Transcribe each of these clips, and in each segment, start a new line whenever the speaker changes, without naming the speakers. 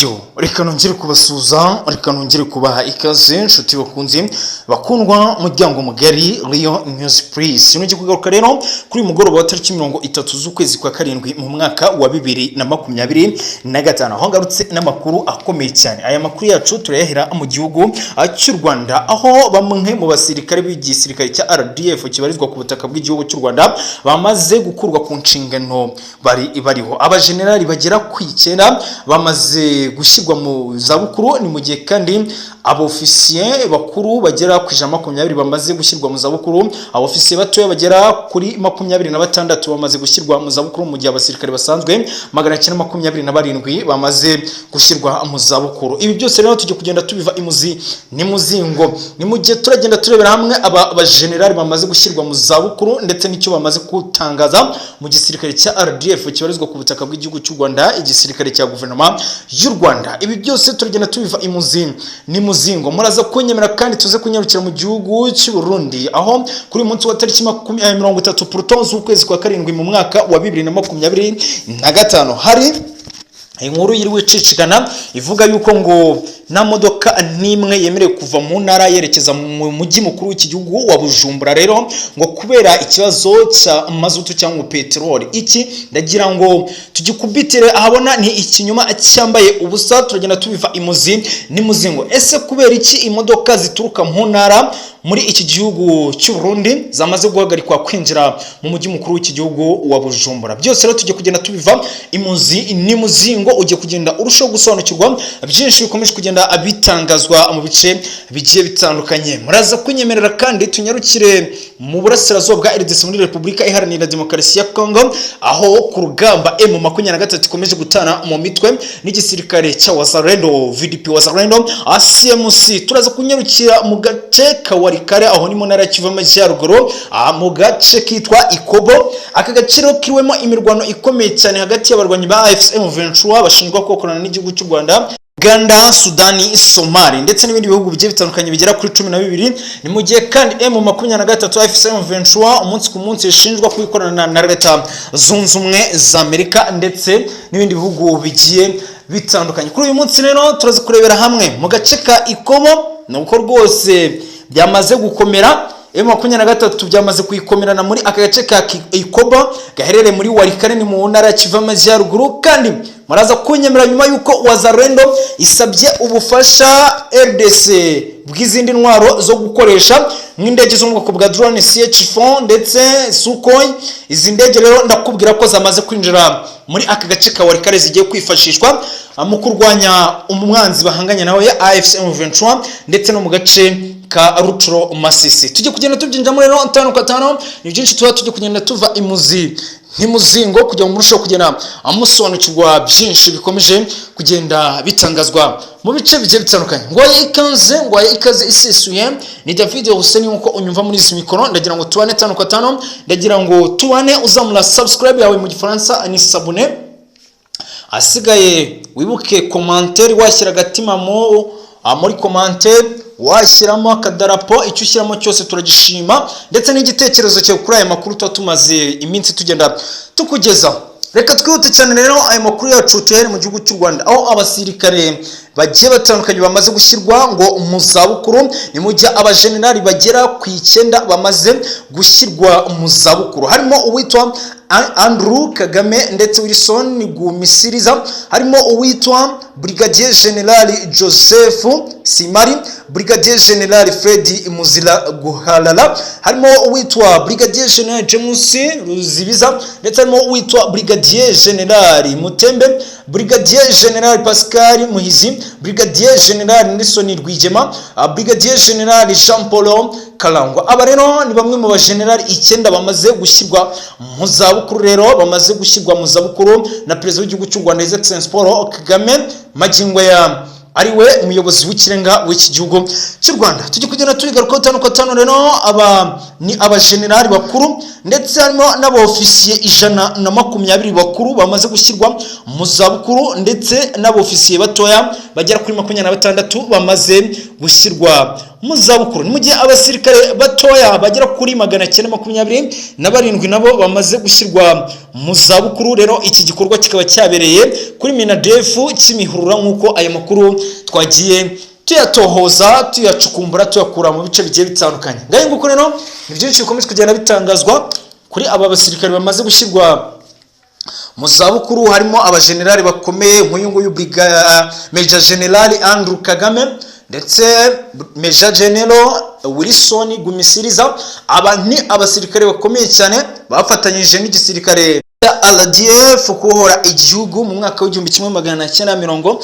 Yo, reka nongere kubasuhuza, reka nongere kubaha ikaze, inshuti bakunze bakundwa, muryango mugari Rio News Please. Nongeye kugaruka rero kuri uyu mugoroba wa tariki 30 z'ukwezi kwa karindwi mu mwaka wa 2025, aho ngarutse n'amakuru akomeye cyane. Aya makuru yacu turayahera mu gihugu cy'u Rwanda, aho bamwe mu basirikare b'igisirikare cya RDF kibarizwa ku butaka bw'igihugu cy'u Rwanda bamaze gukurwa ku nshingano bari bariho. Abajenerali bagera ku 9 bamaze gushyirwa mu zabukuru. Ni mu gihe kandi abofisiye bakuru bagera ku 120 bamaze gushyirwa mu zabukuru, abofisiye batoya bagera kuri 26 bamaze gushyirwa mu zabukuru, mu gihe abasirikare basanzwe 927 bamaze gushyirwa mu zabukuru. Ibi byose rero tujya kugenda tubiva imuzi n'imuzingo. Ni mu gihe turagenda turebera hamwe aba bajenerali bamaze gushyirwa mu zabukuru ndetse n'icyo bamaze gutangaza mu gisirikare cya RDF kibarizwa ku butaka bw'igihugu cy'u Rwanda, igisirikare cya guverinoma y'u Rwanda. Ibi byose turagenda tubiva imuzi n'imuzingo. Muraza kunyemera kandi tuze kunyarukira mu gihugu cy'u Burundi, aho kuri uyu munsi wa tariki 30 Pluton z'ukwezi kwa karindwi mu mwaka wa 2025 hari inkuru yiriwe icicikana ivuga yuko ngo nta modoka n'imwe yemerewe kuva mu ntara yerekeza mu mujyi mukuru w'iki gihugu wa Bujumbura, rero ngo kubera ikibazo cya mazutu cyangwa peteroli. Iki ndagira ngo tugikubitire ahabona, ni ikinyoma cyambaye ubusa. Turagenda tubiva imuzi n'imuzingo. Ese kubera iki imodoka zituruka mu ntara muri iki gihugu cy'u Burundi zamaze guhagarikwa kwinjira mu mujyi mukuru w'iki gihugu wa Bujumbura? Byose rero tujye kugenda tubiva imuzi n'imuzingo, ugiye kugenda urushaho gusobanukirwa byinshi bikomeje kugenda bitangazwa mu bice bigiye bitandukanye. Muraza kunyemerera kandi tunyarukire mu burasirazuba bwa RDC, muri Repubulika Iharanira Demokarasi ya Congo, aho ku rugamba M23 ikomeje gutana mu mitwe n'igisirikare cya Wazalendo, VDP Wazalendo, ACMC. Turaza kunyarukira mu gace ka Walikale, aho ni mu ntara ya Kivu y'Amajyaruguru, mu gace kitwa Ikobo. Aka gace rero kiriwemo imirwano ikomeye cyane hagati y'abarwanyi ba AFC M23 bashinjwa gukorana n'igihugu cy'u Rwanda, Uganda, Sudani, Somali ndetse n'ibindi bihugu bigiye bitandukanye bigera kuri 12. Ni mu gihe kandi M23 AFC M23 umunsi ku munsi ishinjwa kubikorana na Leta Zunze Ubumwe za Amerika ndetse n'ibindi bihugu bigiye bitandukanye. Kuri uyu munsi rero turaza kurebera hamwe mu gace ka Ikobo, ni uko rwose byamaze gukomera. M23 byamaze kuyikomerana muri aka gace ka Ikobo gaherereye muri Walikale, ni mu ntara ya Kivu y'Amajyaruguru. Kandi muraza kunyemera, nyuma y'uko Wazalendo isabye ubufasha RDC bw'izindi ntwaro zo gukoresha nk'indege zo mu bwoko bwa drone CH4 ndetse Sukhoi. Izi ndege rero ndakubwira ko zamaze kwinjira muri aka gace ka Walikale, zigiye kwifashishwa mu kurwanya umwanzi bahanganye nawe AFC M23 ndetse no mu gace ka Rutshuru, Masisi. Tujye kugenda tubyinjamo rero tano kwa tano. Ni byinshi tuba tujye kugenda tuva imuzi ntimuzingo kugira ngo murusheho kugenda amusobanukirwa byinshi bikomeje kugenda bitangazwa mu bice bigiye bitandukanye. Ngwaye ikaze, ngwaye ikaze isesuye. Ni David Hussein nkuko unyumva muri izi mikoro. Ndagira ngo tubane tano kwa tano, ndagira ngo tubane uzamura subscribe yawe, mu Gifaransa ni s'abonner. Asigaye wibuke commentaire, washyira agatima mu muri commentaire, washyiramo akadarapo, icyo ushyiramo cyose turagishima, ndetse n'igitekerezo cyawe kuri aya makuru tuba tumaze iminsi tugenda tukugezaho. Reka twihute cyane rero, aya makuru yacu tuhere mu gihugu cy'u Rwanda, aho abasirikare bagiye batandukanye bamaze gushyirwa ngo mu zabukuru. Ni mu gihe abajenerali bagera ku 9 bamaze gushyirwa mu zabukuru, harimo uwitwa Andrew Kagame ndetse Wilson Gumisiriza, harimo uwitwa Brigadier General Joseph Simari, Brigadier General Fred Muzira Guhalala, harimo uwitwa Brigadier General James Ruzibiza, ndetse harimo uwitwa Brigadier General Mutembe, Brigadier General Pascal Muhizi, Brigadier General Nelson Rwigema, Brigadier General Jean Paul Karangwa. Aba rero ni bamwe mu bajenerali 9 bamaze gushyirwa mu zabukuru, rero bamaze gushyirwa mu zabukuru na perezida w'igihugu cy'u Rwanda, His Excellency Paul Kagame, magingo ya ari we umuyobozi w'ikirenga w'iki gihugu cy'u Rwanda. Tujye kugenda tubigarukaho tano kwa tano. Rero aba ni abajenerali bakuru, ndetse harimo n'abofisiye 120 bakuru bamaze gushyirwa mu zabukuru, ndetse n'abofisiye batoya bagera kuri 26 bamaze gushyirwa mu zabukuru. Ni mu gihe abasirikare batoya bagera kuri 927 nabo bamaze gushyirwa mu zabukuru. Rero iki gikorwa kikaba cyabereye kuri MINADEF Kimihurura, nk'uko aya makuru twagiye tuyatohoza, tuyacukumbura, tuyakura mu bice bigiye bitandukanye. Ngaho nguko rero, ni byinshi bikomeje kugenda bitangazwa kuri aba basirikare bamaze gushyirwa mu zabukuru, harimo abajenerali bakomeye nk'uyu nguyu Major General Andrew Kagame ndetse Major General Wilson Gumisiriza. Aba ni abasirikare bakomeye cyane bafatanyije n'igisirikare cya RDF kubohora igihugu mu mwaka w'1994.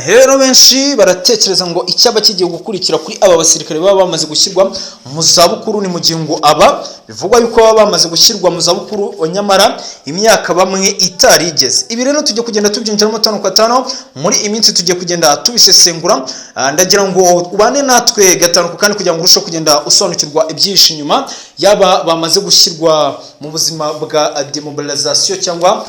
Rero benshi baratekereza ngo icyaba kigiye gukurikira kuri aba basirikare baba bamaze gushyirwa mu zabukuru, ni mu gihe ngo aba bivugwa yuko baba bamaze gushyirwa mu zabukuru nyamara imyaka bamwe itarigeze. Ibi rero tujya kugenda tubyinjiramo tano kwa tano muri iyi minsi, tugiye kugenda tubisesengura. Ndagira ngo ubane natwe gatanu ku kandi kugira ngo urusheho kugenda usobanukirwa ibyihishe inyuma yaba bamaze gushyirwa mu buzima bwa demobilisation cyangwa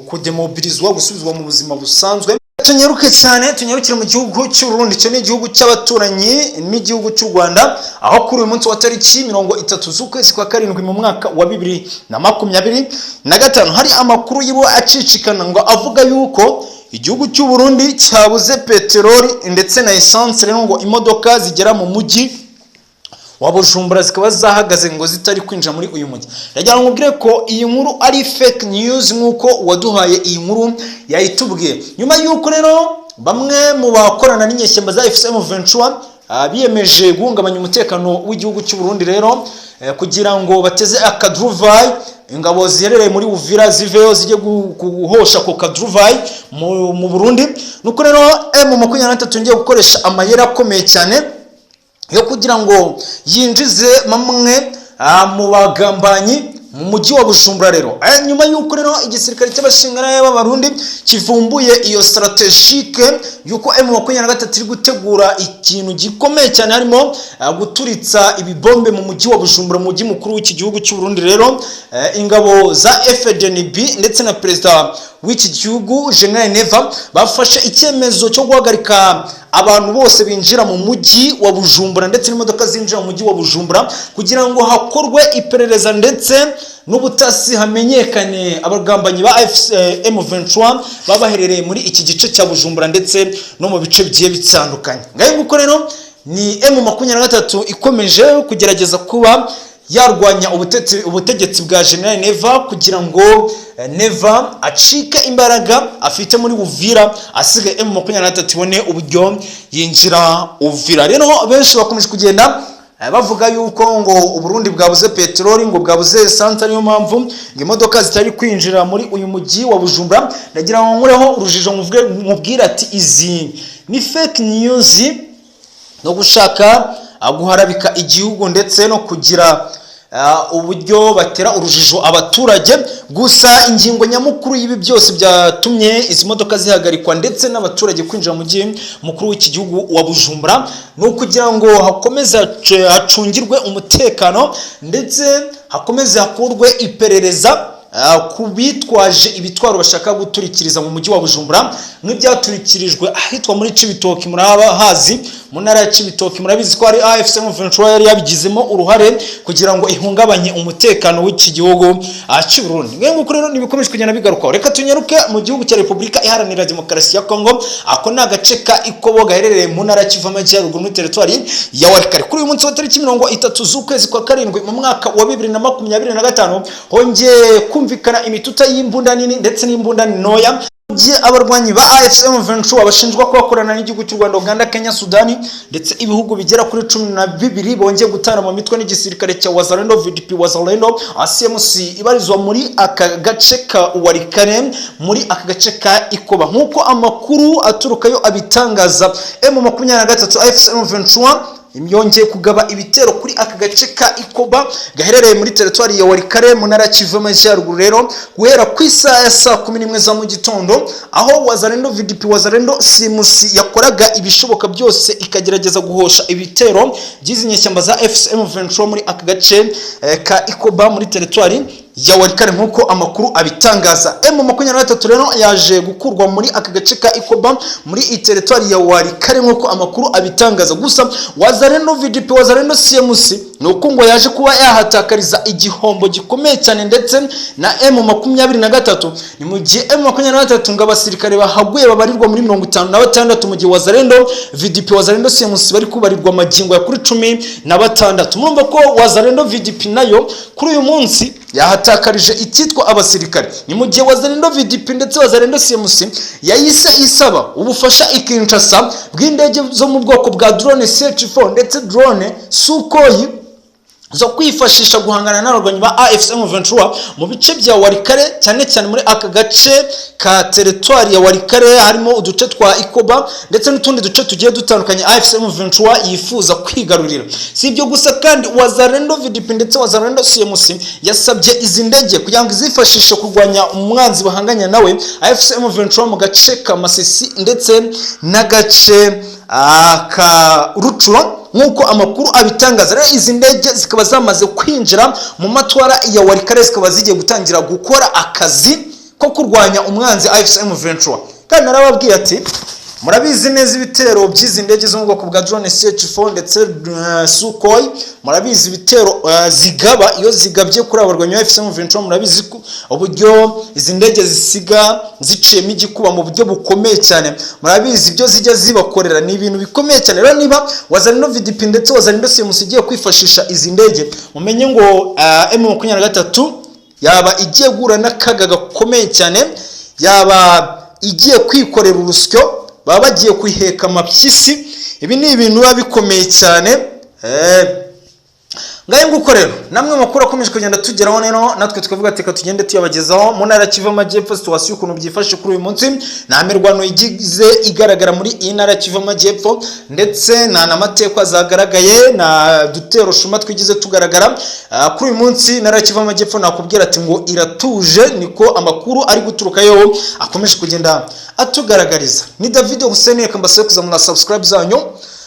kudemobilizwa, gusubizwa mu buzima busanzwe. Tunyaruke cyane, tunyarukire mu gihugu cy'u Burundi. Icyo ni igihugu cy'abaturanyi n'igihugu cy'u Rwanda, aho kuri uyu munsi wa tariki 30 z'ukwezi kwa karindwi mu mwaka wa 2025 hari amakuru yibo acicikana ngo avuga yuko igihugu cy'u Burundi cyabuze peteroli ndetse na essence. Rero ngo imodoka zigera mu mujyi wa Bujumbura zikaba zahagaze ngo zitari kwinjira muri uyu mujyi. Ndagira ngo nkubwire ko iyi nkuru ari fake news, nk'uko uwaduhaye iyi nkuru yayitubwiye. Nyuma y'uko rero bamwe mu bakorana n'inyeshyamba za AFC M23 biyemeje guhungabanya umutekano w'igihugu cy'u Burundi rero kugira ngo bateze akaduruvayi, ingabo ziherereye muri Uvira ziveyo zijye guhosha ako kaduruvayi mu Burundi. Nuko rero M23 ngiye gukoresha amayeri akomeye cyane yo kugira ngo yinjize bamwe mu bagambanyi mu mujyi wa Bujumbura. Rero nyuma y'uko rero igisirikare cy'abashingantahe b'Abarundi kivumbuye iyo stratégique y'uko M23 iri gutegura ikintu gikomeye cyane, harimo guturitsa ibibombe mu mujyi wa Bujumbura, mu mujyi mukuru w'iki gihugu cy'u Burundi, rero ingabo za FDNB ndetse na perezida w'iki gihugu General Neva bafashe icyemezo cyo guhagarika abantu bose binjira mu mujyi wa Bujumbura ndetse n'imodoka zinjira mu mujyi wa Bujumbura, kugira ngo hakorwe iperereza ndetse n'ubutasi, hamenyekane abagambanyi ba M23 baba baherereye muri iki gice cya Bujumbura ndetse no mu bice bigiye bitandukanye. Ngaho nguko rero, ni M23 ikomeje kugerageza kuba yarwanya ubutegetsi bwa General Neva kugira ngo Neva acike imbaraga afite muri Uvira, asigaye M23 ibone uburyo yinjira Uvira. Rero benshi bakomeje kugenda bavuga yuko ngo Uburundi bwabuze peteroli, ngo bwabuze essence, ariyo mpamvu ngo imodoka zitari kwinjira muri uyu mujyi wa Bujumbura. Ndagira ngo nkureho urujijo, mubwire ati izi ni fake news no gushaka guharabika igihugu ndetse no kugira uburyo batera urujijo abaturage gusa. Ingingo nyamukuru y'ibi byose byatumye izi modoka zihagarikwa ndetse n'abaturage kwinjira mu mujyi mukuru w'iki gihugu wa Bujumbura ni ukugira ngo hakomeze hacungirwe umutekano ndetse hakomeze hakorwe iperereza ku bitwaje ibitwaro bashaka guturikiriza mu mujyi wa Bujumbura, nk'ibyaturikirijwe ahitwa muri Cibitoki. Muraba hazi mu ntara ya Cibitoki, murabizi ko ari AFC M23 yari yabigizemo uruhare kugira ngo ihungabanye umutekano w'iki gihugu cy'u Burundi. Ngiye nguko rero nibikomeje kugenda bigarukaho. Reka tunyaruke mu gihugu cya Repubulika Iharanira Demokarasi ya Kongo. Ako ni agace ka Ikobo gaherereye mu ntara ya Kivu Amajyaruguru muri teritwari ya Walikale. Kuri uyu munsi wa tariki 30 z'ukwezi kwa karindwi mu mwaka wa 2025 hongeye kumvikana imituta y'imbunda nini ndetse n'imbunda ntoya, gihe abarwanyi ba AFC M23 bashinjwa kuba bakorana n'igihugu cy'u Rwanda, Uganda, Kenya, Sudani ndetse ibihugu bigera kuri 12 bongeye gutana mu mitwe n'igisirikare cya Wazalendo, VDP Wazalendo, CMC ibarizwa muri aka gace ka Walikale, muri aka gace ka Ikoba. Nk'uko amakuru aturukayo abitangaza, M23 AFC M23 yongeye kugaba ibitero kuri aka gace ka Ikoba gaherereye muri teritwari ya Walikale mu ntara ya Kivu Amajyaruguru. Rero guhera ku isaha ya saa 11 za mu gitondo, aho Wazalendo, VDP Wazalendo, CMC yakoraga ibishoboka byose ikagerageza guhosha ibitero by'izi nyeshyamba za AFC M23 muri aka gace ka Ikoba muri teritwari ya Walikale nk'uko amakuru abitangaza. M23 rero yaje gukurwa muri aka gace ka Ikoba muri teritwari ya Walikale nk'uko amakuru abitangaza. Gusa Wazalendo VDP, Wazalendo CMC ni uko ngo yaje kuba yahatakariza igihombo gikomeye cyane, ndetse na M23. Ni mu gihe M23 ngo abasirikare bahaguye babarirwa muri 56, mu gihe Wazalendo VDP, Wazalendo CMC bari kubarirwa magingo ya kuri 16. Murumva ko Wazalendo VDP nayo kuri uyu munsi yahatakarije icyitwa abasirikare. Ni mu gihe Wazalendo VDP ndetse Wazalendo CMC yahise isaba ubufasha i Kinshasa bw'indege zo mu bwoko bwa drone CH4 ndetse drone Sukhoi zo kwifashisha guhangana n'abarwanyi ba AFC M23 mu bice bya Walikale, cyane cyane muri aka gace ka teritwari ya Walikale, harimo uduce twa Ikoba ndetse n'utundi duce tugiye dutandukanye AFC M23 yifuza kwigarurira. Si ibyo gusa kandi, Wazalendo VDP ndetse Wazalendo CMC yasabye izi ndege kugira ngo izifashishe kurwanya umwanzi bahanganye nawe AFC M23 mu gace ka Masisi ndetse n'agace ka Rutshuru nk'uko amakuru abitangaza. Rero izi ndege zikaba zamaze kwinjira mu matwara ya Walikale, zikaba zigiye gutangira gukora akazi ko kurwanya umwanzi AFC M23. Kandi narababwiye ati murabizi neza ibitero by'izi ndege zo mu bwoko bwa drone CH4 ndetse Sukhoi. Murabizi ibitero zigaba iyo zigabye kuri abo barwanyi ba AFC M23. Murabizi ko uburyo izi ndege zisiga ziciyemo igikuba mu buryo bukomeye cyane. Murabizi ibyo zijya zibakorera, ni ibintu bikomeye cyane. Rero niba Wazalendo VDP ndetse Wazalendo CMC igiye kwifashisha izi ndege, mumenye ngo M23 yaba igiye guhura n'akaga gakomeye cyane, yaba igiye kwikorera urusyo, baba bagiye kuyiheka amapyisi. Ibi ni ibintu biba bikomeye cyane. Ngahe nguko rero namwe makuru akomeje kugenda tugeraho. Rero natwe tukavuga ati reka tugende tuyabagezaho. Mu ntara ya Kivu Amajyepfo, situation ukuntu byifashe kuri uyu munsi, nta mirwano igize igaragara muri iyi ntara ya Kivu Amajyepfo, ndetse nta n'amatekwa zagaragaye, nta dutero shuma twigize tugaragara. Kuri uyu munsi intara ya Kivu Amajyepfo nakubwira ati ngo iratuje, niko amakuru ari guturukayo akomeje kugenda atugaragariza. Ni David Hussein. Reka mbasabe kuzamura subscribe zanyu,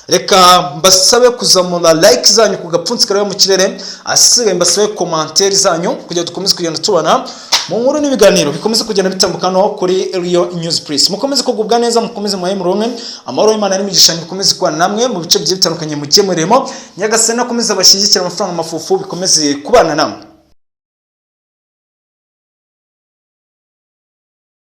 reka mbasabe kuzamura like zanyu ku gapfunsi kareba mu kirere, asigaye mbasabe commentaire zanyu kugira dukomeze kugenda tubana mu nkuru n'ibiganiro bikomeze kugenda bitambuka hano kuri Rio News Press. Mukomeze kugubwa neza, mukomeze muhaye muronke amahoro y'Imana n'imigisha, bikomeze kubana namwe mu bice bigiye bitandukanye mujye muremo. Nyagasani akomeze abashyigikira, amafaranga amafufu bikomeze kubana namwe.